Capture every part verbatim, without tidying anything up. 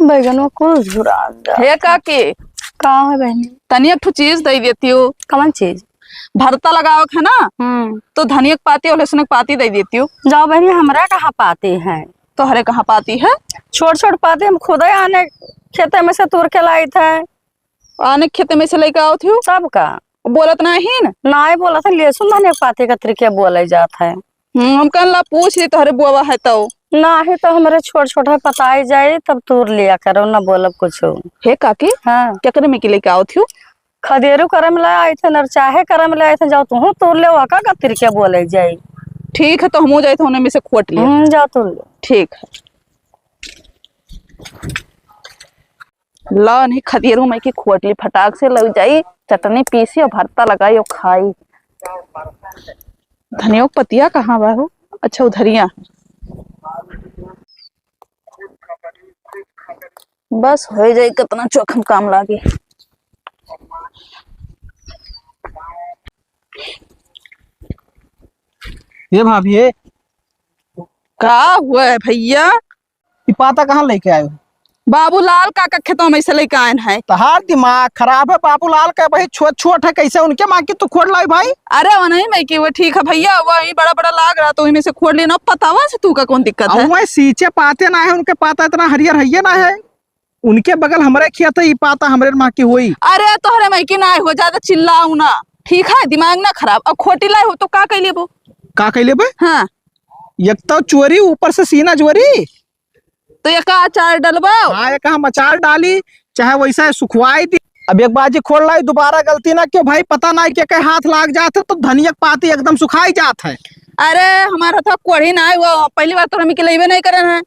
बैगनवा कुल झुरा गया। हे काकी, का है बहनी? तनी एक ठो चीज दे देती हो। कौन चीज? भरता लगावक है ना, हम्म। तो धनिया के पाती और लहसुन के पाती दे देती हो। जाओ बहनी, हमरा कहाँ पाती है? तोहरे कहाँ पाती है? छोट छोट पाती हम खुदे आने खेते में से तोड़ के लाई थे। आने खेते में से लेके आओ थी? तब का? बोलत नाही न? नाही बोलत है, लहसुन धनिया के पाती का तरीके बोले जात है। हम्म, हम कहन ला पूछ ली तोहरे बुआवा है तो। नाही तो हमरे छोट छोट है, पताई जाई तब तूर लिया करो, ना बोलब कुछ। हे काकी, हाँ। क्या करे में की लेके आओ थी? खदेरू करे में ले आई थे, नर चाहे करे में ले आई थे, जाओ तुहूँ तूर ले, ओका का तरीके बोले जाई। ठीक है, तो हमहू जाई थे, उन्हें में से खोट लिया। हम्म, जाओ तूर ले। ठीक है। ला नहीं खदियरू में की खोटली फटाक से लग जाई, चटनी पीसी और भरता लगाई और खाई। धनिया के पतिया कहाँ बा हो? अच्छा, उधरिया। बस हो जाई, कितना चोखम काम लागे। ये भाभी, ये का हुआ है भैया? ई पाता कहाँ लेके आए हो? बाबूलाल काका खेतवा में से लेके आए हैं। तहार दिमाग खराब है, बाबूलाल का वही छोट छोट है, कैसे उनके माँ की तू खोड़ लाई भाई? अरे वो नहीं मैं कि वो ठीक है भैया, वही बड़ा बड़ा लाग रहा तो वही में से खोड़ लेना, पतावा से तू का कौन दिक्कत है? वही सींचे पाते ना है, उनके पाता इतना हरियर हइये ना है। उनके बगल हमरे खेत है, ई पाता हमरे माँ की होई। अरे तोहरे माँ की ना हो, ज्यादा चिल्लाऊ ना, ठीक है? दिमाग ना खराब। अब खोटी लाई हो तो का कह लेबो? का कह लेबे? हाँ। एक तो चोरी, ऊपर से सीना जोरी। तो एक अचार डलबो? हाँ, एक हम अचार डाली, चाहे वैसा ही सुखवाई दी। अब एक बाजी खोड़ लाई, दोबारा गलती ना क्यों भाई, पता ना के, के हाथ लाग जात है तो धनिया के पाती एकदम सुखाई जात है। अरे हमारा तो कोढ़ी ना है, वो पहली बार तो हम के लेबे नहीं करन है।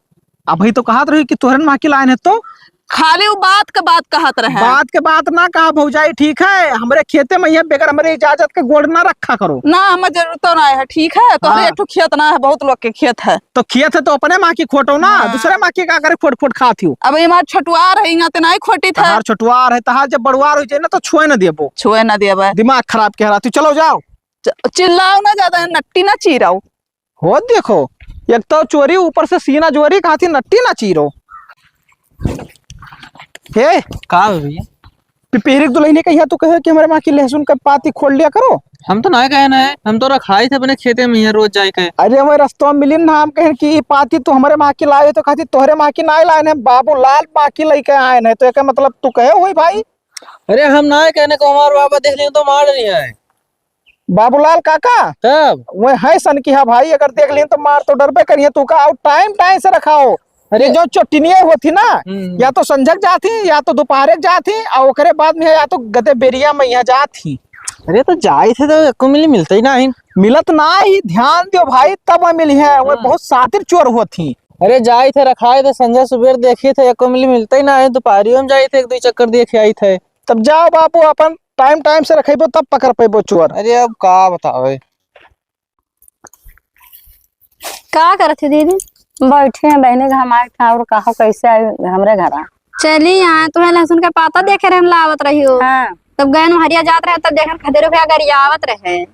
अबही तो कहत रही कि तोहरन माँ की लाइन है तो। खाली वो बात के बात कहत रहे। बात के बात ना कहा भौजाई, ठीक है? हमरे खेते में यहाँ बगैर हमरे इजाजत के गोड़ ना रखा करो। ना, हमें जरूरत तो ना है, ठीक है? तोहरे हाँ। एक ठो खेत ना है, बहुत लोग के खेत है। तो खेत है तो अपने माँ की खोटो ना, हाँ। दूसरे माँ की का करे खोट खोट खात हो? अब ये हमार छोटुआर है, यहाँ ते नहीं खोटी था। तहार छोटुआर है, तहार जब बड़ुआर हो जाए ना तो छुए न देबो। छुए न देबे। दिमाग खराब के हरा तू, चलो जाओ। च-, चिल्लाओ ना ज्यादा, नट्टी ना चीराओ। हो देखो, एक तो चोरी, ऊपर से सीना जोरी, कहा थी नट्टी ना चीरो। हे, का हो भैया? पिपीरी के दुल्हनी कहिया तू कहे कि हमरे माँ की लहसुन का पाती खोड़ लिया करो। हम तो ना कहे ना है, हम तो रखाई थे अपने खेते में ही रोज जाए के। अरे हमें रस्तवा में मिली ना, हम कहे कि ई पाती तू हमरे माँ की लाए तो कहती तोहरे माँ की ना लाए ना, बाबू लाल माँ की लेके आए ना, तो एक मतलब तू कहे हुई भाई। अरे हम ना कहने को हमारे बाबा देख लें तो मार रही है। बाबूलाल काका, तब? वह है सन की, हाँ भाई, अगर देख लिहन तो मार तो डरबे करिए तू का, और टाइम टाइम से रखाओ। अरे। ये जो चोटिनिया होती ना, हम्म। या तो संझक जात ही, या तो दोपहरे जात ही, और ओकरे बाद में या तो गदे बेरिया में यहाँ जात ही। अरे तो जाई थे तो एको मिली मिलते ही ना ही। मिलत ना ही, ध्यान दियो भाई, तब मिली है, वो हाँ। बहुत सातिर चोर होत ही। अरे जाई थे रखाए थे, संझा सुबेर देखी थे, एको मिली मिलते ही ना ही, दोपहरियों में जाई थे, एक दो चक्कर देखे आई थे। तब जाओ बाबू, अपन टाइम टाइम से रखेबो तब पकड़ पेबो चोर। अरे अब का बतावे। का करत है दीदी? बैठे हैं बहनी, हम आए थे और कहो कैसे आए हमरे घरा? चली यहाँ तुम्हें लहसुन का पाता देखे रहन लावत रही हो। हाँ। तब गए हरिया जात रहे तब देखन खदेरो के गरियावत रहे।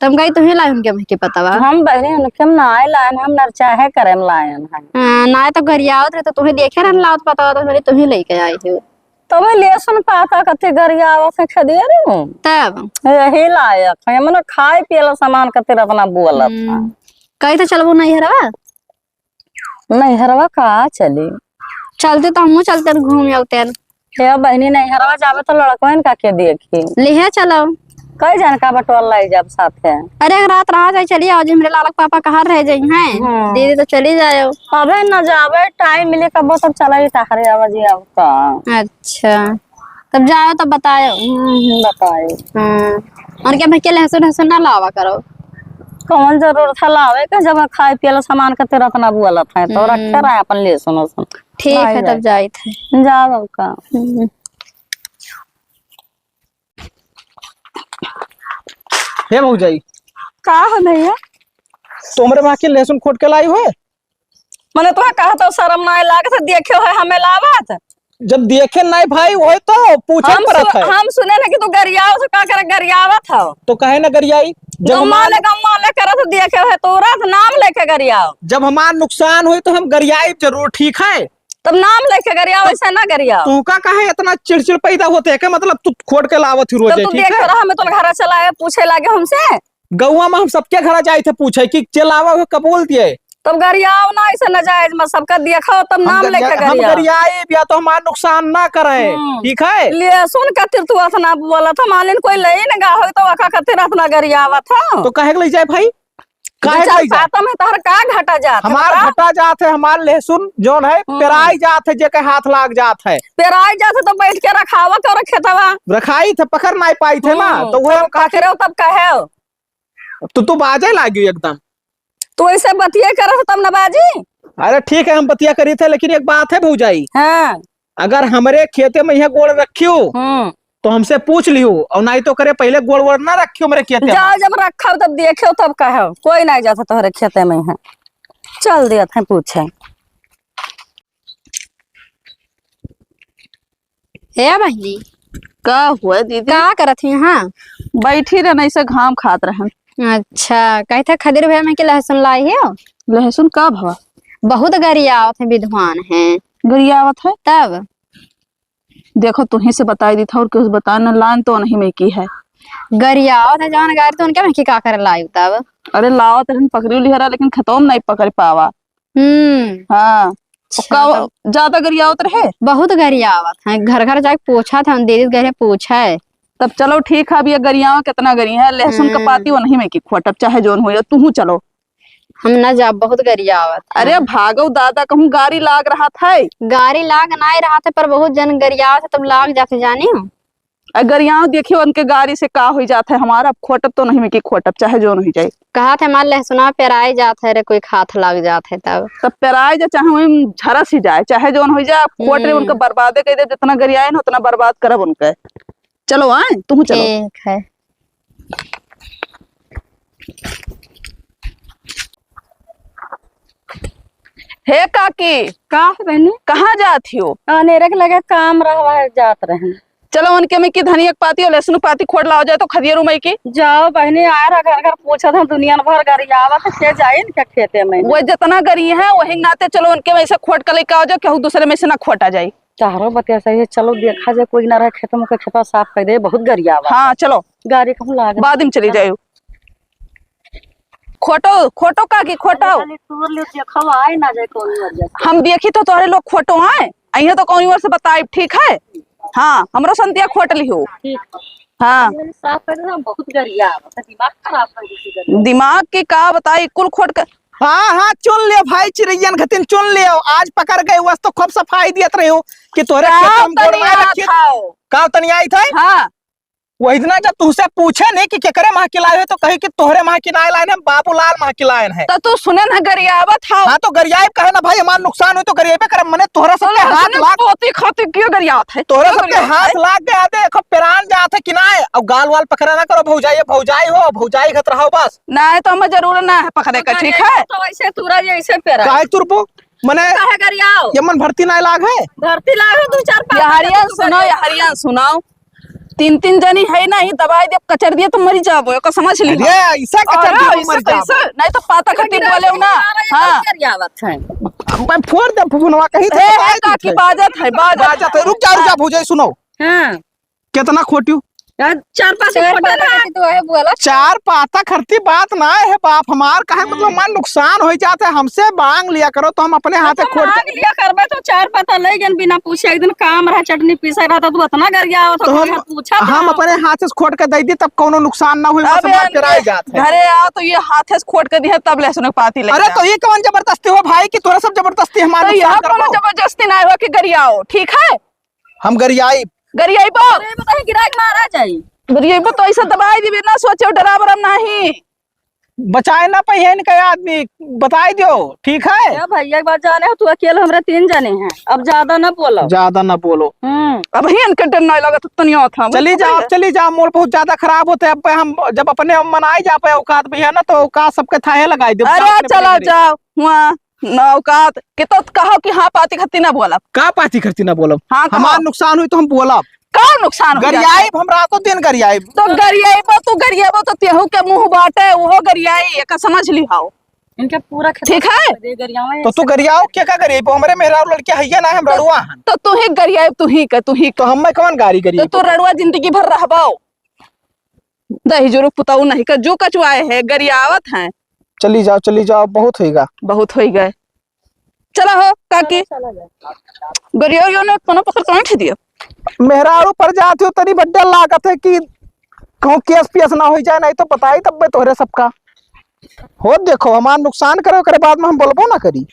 तब गई तुम्हें लाई उनके मुँह के पता बा। हम बहनी उनके हम ना आए लायन, हम नरचाहे करे में लायन है। हाँ, ना तो गरियावत रहे तो तुम्हें देखे रहन लावत पता बा तो तुम्हें लेके आई हो। तबे लहसुन पाता कते गरियावत है खदेरू। तब? यही लायक है, मने खाए पिए ला सामान कते रतना बोलत है। हम्म। कही तो चलबो नैहरवा? नैहरवा का चली? चलते तो हमहू चलते न घूम अउते न। हे बहनी, नैहरवा जाबे तो लड़कवन का के देखी? लिहे चलो। कई जन का बटोर लाई जब साथे? अरे, एक रात रहा जाए, चलिए आओ जी, हमरे लालक पापा कहाँ रह जाई हैं? हम्म। दीदी तो चली जाओ। अबे न जाबे, टाइम मिले कबो तब चला ही टहरे आवा जी आपका। अच्छा, तब जाओ तब बताओ। हम्म, बताओ। हाँ, और क्या भैया लहसुन वहसुन ना लावा करो। कौन जरूरत है लावे के जब खाए पिए ला सामान के तुरंत ना बोलत है तो हम्म। रखे रहे अपन लहसुन वहसुन। ठीक है, तब जाइत है। जाओ अब का। हम्म। हे भौजाई। का हो भैया? तोहरे माँ के लहसुन खोट के लाई हो? मने तोहे कहा तो शर्म ना लागत है, देखे हो हमें लावत? जब देखे नहीं भाई, वही तो पूछे हम पड़त सु-, है। हम सुने ना कि तू गरियाओ, तो का करे गरियावत हो? तो काहे ना गरियाई? जब गम्मा हमार ले, गम्मा ले करत देखे हो, तोरा तो नाम लेके गरियाओ। जब हमार नुकसान होई तो हम गरियाई जरूर, ठीक है? तब नाम लेके गरियाओ, तब ऐसे ना गरियाओ। तू का काहे इतना चिड़चिड़ पैदा होते है? का मतलब तू खोट के लावत ही रोज तब है, तू ठीक देख है? रहा, हमें तो घर चलाए, पूछे लागे हमसे। गौवा में हम सबके घर जाए थे पूछे कि चलावा हो कबूल दिए। तब गरियाओ ना ऐसे नाजायज में, सबका देखो तब हम नाम गरिया-, लेके हम गरियाओ। गरियाए या तो हमार नुकसान ना करे, हम्म। ठीक है? लहसुन खातिर तू अतना बोलत ह, मालिन कोई ले न गा हो तो ओका खातिर अतना गरियावत ह। तो काहे के ले जाए भाई? काहे दो चार के ले जाए? पाता में तोहर का घटा जात है, हमार बता? घटा जात है, हमार लहसुन जौन है, हम्म। पेराई जात है, जेके हाथ लाग जात है। पेराई जात है तो बैठ के रखावा करो खेतवा। रखाई थे, पकड़ नाई पाई थे ना, हम्म, तो वह तब हम काफी पकड़ो तब कहे। तो तू बाजे लागियो एकदम। तू ऐसे बतिये करत हो तब न बाजी। अरे ठीक है, हम बतिया करी थे, लेकिन एक बात है भौजाई। हाँ। अगर हमरे खेते में यहाँ गोड़ रखियो, हम्म। तो हमसे पूछ लियो, और नहीं तो करे पहले गोड़ वोड़ ना रखियो हमरे खेते में। जाओ, जब रखब तब देखियो, तब कहो, कोई नहीं जाता तोहरे खेते में है। चल देत है पूछे। ए बहिनी, का हुआ दीदी? का करत ही हाँ? बैठी रहन, ऐसे घाम खात रहन। अच्छा, कहते खदीर भैया में के लहसुन लाई हो? लहसुन का भवा? बहुत गरियावत है, विद्वान है। गरियावत है? तब? देखो, तुहीं से बताई दी था और केहू से बताए न, लान तो नहीं में की है। गरियावत है, जवान गारी तो उनके में की का करे लाई तब? अरे लावत रहन, पकड़ी लिहरा, लेकिन खेतों में नहीं पकड़ पावा। हम्म। हाँ। अच्छा, का तब ज्यादा गरियावत रहे? बहुत गरियावत है, घर घर जाके पूछा था, हम दीदी के घरे पूछा है। तब चलो ठीक है, अब ये गरियावा कितना गरी है, लहसुन का हम्म। पाती वो नहीं में की खोटब, चाहे जौन हो जाए, तू चलो। हम ना जाब, बहुत गरियावत है। अरे भागो दादा, कहूँ गारी लाग रहा था। गारी लाग नाई रहा था, पर बहुत जन गरियावत है, तब लाग जाते जानी हो। आ गरियाव देखियो उनके गारी से का होई जात है, हमारा अब खोटब तो नहीं में की खोटब, चाहे जौन होई जाए। कहा थे हमार लहसुना पेराई जात है रे, कोई खात लाग जात है तब। तब पेराई जा, चाहे वही झरस ही जाए, चाहे जौन होई जाए, अब खोट रे हम्म। उनके बर्बादे कर दे, जितना गरियाए ना उतना बर्बाद करब उनके। चलो आए, तुम चलो। ठीक है। हे काकी, का है बहनी? कहाँ जात हियो? अनेरे के लगे काम रहवा है, जात रहन। चलो, उनके में की धनिया के पाती और लहसुन के पाती खोट लाओ जाए तो खदिया रुमाई की। जाओ बहनी, आए रहा घर घर पूछत हम, दुनिया भर गरियावत है, के जाए इनके खेते में। वो जितना गरी है, वही नाते चलो उनके में से खोट के लेके आओ जाए, केहू दूसरे में से ना खोटा जाए। तहरो बतिया सही है, चलो देखा जाए, कोई ना रहे खेत में, के खेतवा साफ कर दे, बहुत गरियावा। हाँ, चलो। गाड़ी कहूँ लाग बाद में चली जाए। खोटो, खोटो काकी, खोटो। खाली तोड़ ले, देखो, आए ना जाए कौन वजह से। हम देखी तो तोहरे लोग खोटो आए, अइहे तो कौन ओर से बताइब, ठीक है? हाँ, हमरो संतिया खोट लिहो। ठीक। हाँ। मैंने साफ कर देना, बहुत गरिया, मतलब दिमाग खराब कर देती गरिया। दिमाग के का बताई, कुल खोट के। हाँ, हाँ, चुन लियो भाई, चिरैयन घतिन चुन लियो। आज पकड़ गए, वस तो खूब सफाई दियत रहे हो कि तोहरे का खेत में गोड़ तनिया मार रखी। खाओ? का तनिया आई था? हाँ। वही दिना जब तुहसे पूछे नहीं कि केकरे माँ की लाए हो, तो कही कि तोहरे माँ की नाय लाए, हम बाबूलाल माँ की लाए हैं। तो तू सुने ना गरियावत हौ। हाँ, तो गरियाइब कहे ना भाई, हमार नुकसान हो तो गरियाइबे करब। मने तोहरा सबके हाथ लाग, पोती खाती क्यों गरियावत है? तोहरा सबके हाथ लाग गया, देखो पेरान जात है कि नाय। अब गाल वाल पकड़ा ना करो, भौजाई, भौजाई हो, भौजाई खत रहो बस। नाय तो हमें जरूर ना है पकड़े का, ठीक है? तो ऐसे तुरा जैसे पेरा। काहे तुरबो? मने काहे गरियाओ? ये मन भर्ती नाय लाग है? भर्ती लाग है, दो चार पाँच ये हरिया सुनाओ, ये हरिया सुनाओ। तीन तीन जनी है ना, ये दवाई दे, कचर दिए तो मरी जाबो, एकर समझ ली। अरे, ऐसा कचर अरे, दिए तो ऐसा मरी जाबो। कैसे? नहीं तो पाता खट्टी बोले ना। हाँ। कचर आवत है। मैं फोड़ दे फुफुनवा कहीं थे, ए, दवाई है, दी काकी थे। बाजत है, बाजत बाजत है। रुक जा, रुक जा, हाँ। भौजाई, सुनो। हाँ। कितना खोटियो? यार, चार पाँच चार खोटे पाता ना। खट्टी तो है, बोला। चार पाता खट्टी बात ना है, बाप हमार, काहे मतलब हम्म। हमार नुकसान हो जाते, हमसे मांग लिया करो तो हम अपने हाथे तो खोट मांग लिया करबे तो चार पाता ले गन बिना पूछे, एक दिन काम रहा, चटनी पीसे रहा, तो तू इतना गरिया हो, तो तो हम, हम पूछा था। हम अपने हाथे से खोट के दे दी, तब कोनो नुकसान ना हुई, बस अब हमार यार पेराई जात है। घरे आओ तो ये हाथे से खोट के दिए, तब लहसुन के पाती ले अरे जाओ। तो ये कौन जबरदस्ती हो भाई कि तोरा सब जबरदस्ती हमार तो नुकसान यहाँ करबो? कोनो जबरदस्ती ना हो कि गरियाओ, ठीक है? हम गरियाई। गरियाई बो। अरे बताइए, गिराक मारा जाई। गरियाई बो तो ऐसा दबाई दी, बिना सोचे डरा बरम नहीं। बचाए ना पाई है इनका आदमी, बताई दियो, ठीक है? क्या भैया, एक बात जाने हो, तू अकेले, हमरे तीन जने हैं, अब ज्यादा ना बोलो। ज्यादा ना बोलो। हम्म। अब ही इनके डर नहीं लगा, तो तनिया था। चली जाओ, चली जाओ, मूड बहुत ज्यादा खराब होते हैं। अब हम जब अपने मनाई जा पे औकात भी है ना, तो औकात सबके थाहे लगाई दे। अरे चला जाओ वहाँ। ना औकात के तो कहो कि हाँ, पाती खत्ती ना बोलब। का पाती खत्ती ना बोलब? हाँ, कहो। हमार नुकसान हुई तो हम बोलब। का नुकसान हो जाता है? गरियाइब, हम रातों दिन गरियाइब। तो गरियाइबो, तू गरियाइबो तो तेहू के मुंह बाटे, वो गरियाई, एका समझ ली हाओ। इनके पूरा खेत ठीक है। दे गरियावे। तो तू गरियाओ, के का गरियाई? हमरे मेहरारू लड़किया हइये ना, हम रड़ुआ हन। तो तू ही गरियाए, तू ही का, तू ही तो का। हम मैं कौन गारी तो गरियाई? तू रड़ुआ जिंदगी भर रहबाओ। दही जुरुक पुताऊ नहीं का, जो कचुआए है, गरियावत हैं। चली जाओ, चली जाओ, बहुत होइगा। बहुत होइगा। चला हो काकी। चला जा। गरिया यो ने कोनो पकड़ के ऐंठ दिया। मेहरारू पर जात हो, तनी बड्डे लागत है कि कहूँ केस पियस ना होइ जाए, नहीं तो बताई तब मैं तोहरे सबका। हो देखो, हमार नुकसान करे, ओकरे बाद में हम बोलबो ना करी।